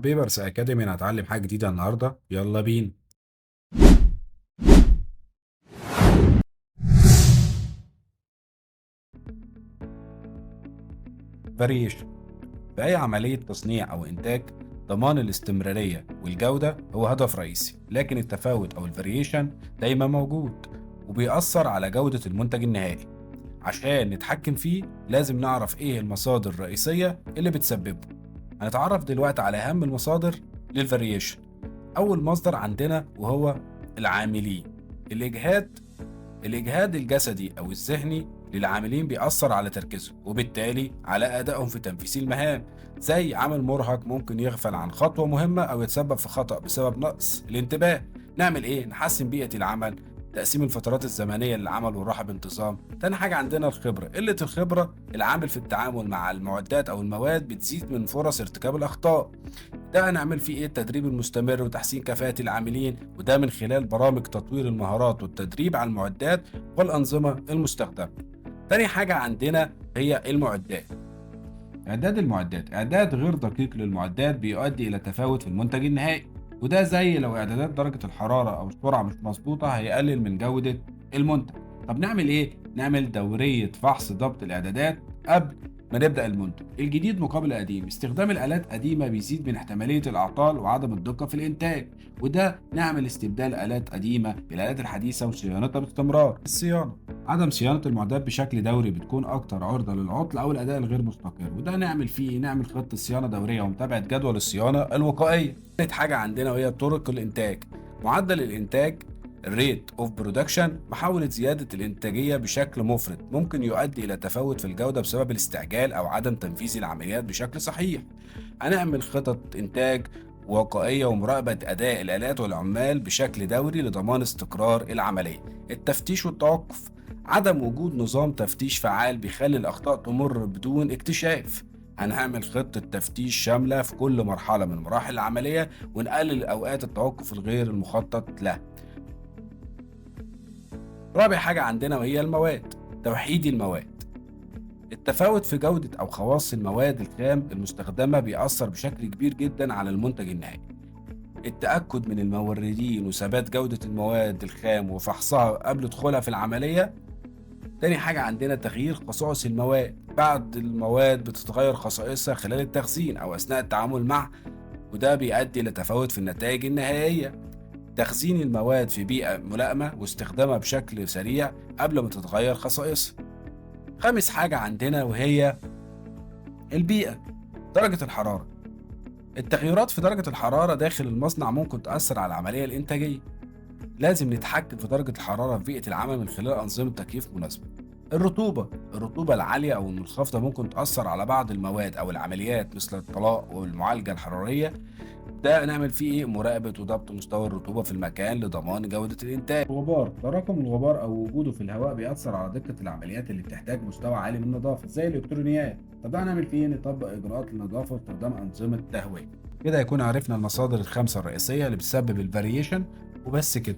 بيبرس اكاديمي هنتعلم حاجة جديدة النهارده. يلا بينا. variation في أي عملية تصنيع أو إنتاج، ضمان الاستمرارية والجودة هو هدف رئيسي، لكن التفاوت أو ال variation دايما موجود وبيأثر على جودة المنتج النهائي. عشان نتحكم فيه لازم نعرف إيه المصادر الرئيسية اللي بتسببه. هنتعرف دلوقتي على أهم المصادر لل variation. أول مصدر عندنا وهو العاملين. الإجهاد الجسدي أو الذهني للعاملين بيأثر على تركيزهم وبالتالي على أدائهم في تنفيذ المهام، زي عامل مرهق ممكن يغفل عن خطوة مهمة أو يتسبب في خطأ بسبب نقص الانتباه. نعمل إيه؟ نحسن بيئة العمل، تقسيم الفترات الزمنية للعمل والراحة بانتظام. تاني حاجة عندنا الخبرة. قلة الخبرة العامل في التعامل مع المعدات أو المواد بتزيد من فرص ارتكاب الأخطاء. ده هنعمل فيه إيه؟ التدريب المستمر وتحسين كفاءة العاملين، وده من خلال برامج تطوير المهارات والتدريب على المعدات والأنظمة المستخدمة. تاني حاجة عندنا هي المعدات. إعداد المعدات. إعداد غير دقيق للمعدات بيؤدي إلى تفاوت في المنتج النهائي، وده زي لو إعدادات درجة الحرارة أو السرعة مش مظبوطة هيقلل من جودة المنتج. طب نعمل إيه؟ نعمل دورية فحص ضبط الإعدادات قبل ما نبدأ المنتج. الجديد مقابل القديم. استخدام الآلات قديمة بيزيد من احتمالية الأعطال وعدم الدقة في الإنتاج، وده نعمل استبدال آلات قديمة بالآلات الحديثة وصيانتها باستمرار. الصيانة. عدم صيانة المعدات بشكل دوري بتكون أكتر عرضة للعطل أو الأداء الغير مستقر، وده نعمل فيه إيه؟ نعمل خطة صيانة دورية ومتابعة جدول الصيانة الوقائية. ثالث حاجة عندنا وهي طرق الإنتاج. معدل الإنتاج ال rate of production. محاولة زيادة الإنتاجية بشكل مفرط ممكن يؤدي إلى تفاوت في الجودة بسبب الاستعجال أو عدم تنفيذ العمليات بشكل صحيح. هنعمل خطط إنتاج وقائية ومراقبة أداء الآلات والعمال بشكل دوري لضمان استقرار العملية. التفتيش والتوقف. عدم وجود نظام تفتيش فعال بيخلي الأخطاء تمر بدون اكتشاف. هنعمل خطة تفتيش شاملة في كل مرحلة من مراحل العملية ونقلل أوقات التوقف الغير المخطط له. رابع حاجة عندنا وهي المواد. توحيد المواد. التفاوت في جودة أو خواص المواد الخام المستخدمة بيأثر بشكل كبير جدا على المنتج النهائي. التأكد من الموردين وثبات جودة المواد الخام وفحصها قبل دخولها في العملية. تاني حاجة عندنا تغيير خصائص المواد. بعض المواد بتتغير خصائصها خلال التخزين أو أثناء التعامل معه، وده بيؤدي لتفاوت في النتائج النهائية. تخزين المواد في بيئة ملائمة واستخدامها بشكل سريع قبل ما تتغير خصائصها. خامس حاجة عندنا وهي البيئة. درجة الحرارة. التغيرات في درجة الحرارة داخل المصنع ممكن تأثر على العملية الإنتاجية. لازم نتحكم في درجة الحرارة في بيئة العمل من خلال أنظمة تكييف مناسبة. الرطوبة. الرطوبة العالية أو المنخفضة ممكن تأثر على بعض المواد أو العمليات مثل الطلاء والمعالجة الحرارية. ده نعمل فيه إيه؟ مراقبة وضبط مستوى الرطوبة في المكان لضمان جودة الإنتاج. الغبار. تراكم الغبار أو وجوده في الهواء بيأثر على دقة العمليات اللي بتحتاج مستوى عالي من النظافة زي الإلكترونيات. طب ده هنعمل فيه إيه؟ نطبق إجراءات النظافة واستخدام أنظمة تهوية. كده يكون عرفنا المصادر الخمسة الرئيسية اللي بتسبب ال variation، وبس كده.